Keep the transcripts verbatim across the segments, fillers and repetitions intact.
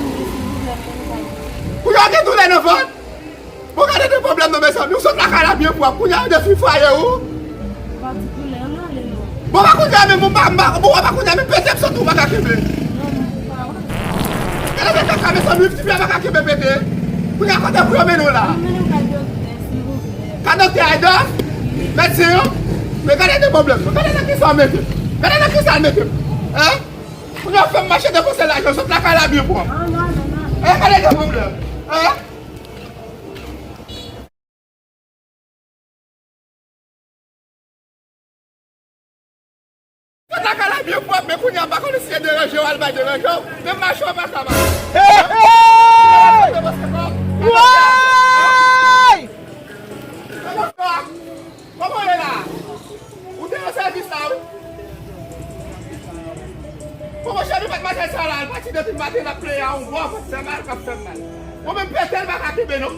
m gen ti pwoblèm nan kay. Pou yo gen doulè nan vant? Bon, gade de pwoblèm nan, mezanmi. Ou sot lakay la byen pwòp. Kounye a, yo defri fwaye ou. Pa ti koulè, ann ale non. Bon, pa kounye a menm, ou pa, m pa, bon, pa kounye a menm, pete m sot ou pa ka kenbe. Non, m pa wè. Gade de kaka, mezanmi, tifi a pa ka kenbe pete. Kounye a, kote pou yo mennen w la? Ann mennen m kay doktè, silvouplè. Ka doktè a, Adolphe? Medsen an? Men gade de pwoblèm nan. Gade nan kisa w mete m. Gade nan kisa l mete m. Hein? Kounye a, w fè m mache depanse lajan, sot lakay la byen pwòp. Ann ale, ann ale. Hein? Gade de pwoblèm. Hein? Tout lakay la byen pwòp, men kounye a m pa konnen si se deranje w al bay deranje w. Menm mache w pa ka mache. Hey, hey! Woy! Kòman w ye la? Ou te nan sèvis la, wi. Bon, monchè, nou pa t mache sa la, l pati depi maten l ap pleye a yon bò, vant fè mal, k ap fè m mal. Mwen menm pete l pa ka kenbe non.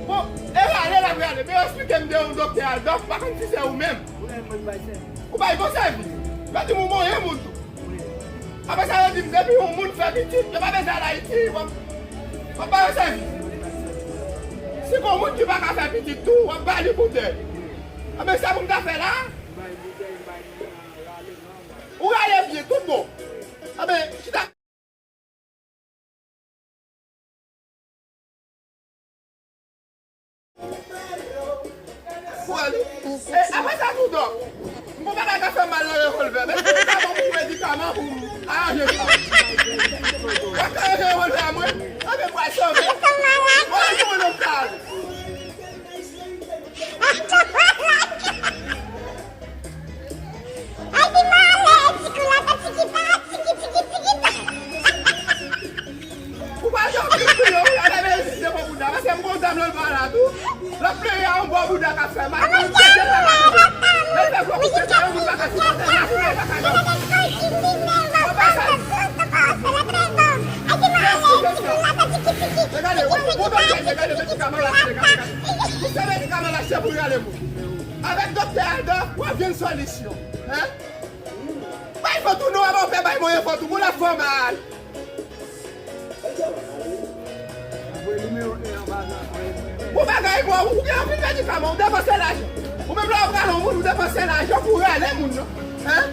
Bon, e rale l ap rale. Men yo eksplike m de yon doktè Adolphe, m pa konn si se ou menm. Ou bay bon sèvis. Yo di m ou monyen moun tou. Apre sa, yo di m depi yon moun fè pitit, yo pa bezwen al Ayiti, w ap, w ap ba yo sèvis. Si gon moun ki pa ka fè pitit tou, w ap ba li boutèy. Anben, sa pou m ta fè la? Ou rale byen, tout bon. Anben, chita. Pou ale. E, apre sa tou, dòk, m gon bagay k ap fè m mal nan revòlvè. Mèt mwen ta ban m yon medikaman pou m aranje sa. W ap ka aranje revòlvè a mwen? Anben, m pral sove. Mwen al jwenn lopital. Ay, pi malè, ti kou la, tiki pa, tiki, tiki, tiki, ta. Ou pa janm vin priye, ou lè men se bò bouda. Paske m gon zam nan l pa la tou. L ap pleye a yon bò bouda k ap fè mal. Pou l pete sa pa fè mal. Lè l fè gwo kout tete, yon moun pa ka sipòte l, mache nan pa ka jwenn. Mwen pa sa. Gade, ou gon doktè, gade medikaman l achte, gade, gade. Ou se medikaman l achte pou rale moun. Avèk doktè Adolphe, w ap jwenn solisyon. Hein? Bay vant ou non, avan w fè bay mwen vant ou, pou lòt fwa w mal. Bon bagay, bò, ou gen anpil medikaman, ou depanse lajan. Ou menm lè w ap rale yon moun, ou depanse lajan pou w rale moun nan. Hein?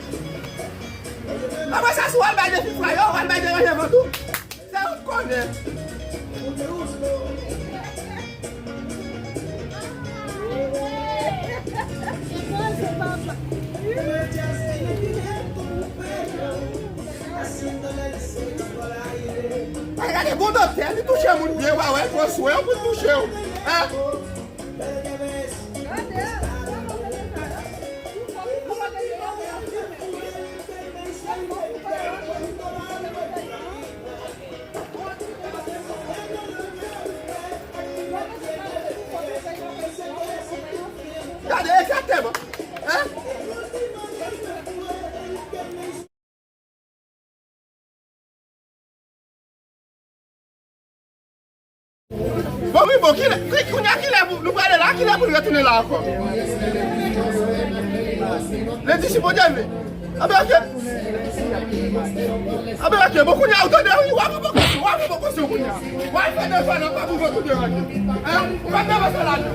Apre sa, si w al bay defi fwaye, w al bay deranje vant ou. Se ou k konnen. Ay, gade bon doktè, li touche moun byen, w a wè, pran swen w pou l touche w. Hein? Gade egzakteman. Hein? Bon, wi, bon, kilè, ki, kounye a, kilè pou, nou prale la, kilè pou nou retounen la ankò? Lendi, si Bondye vle. Anben, oke. Anben, oke, bon, kounye a, ou tande, wi, w ap pran prekosyon, w ap pran prekosyon kounye a. W al fè de fwa nan kò pou vant ou deranje. Hein? Ou pa t depanse lajan.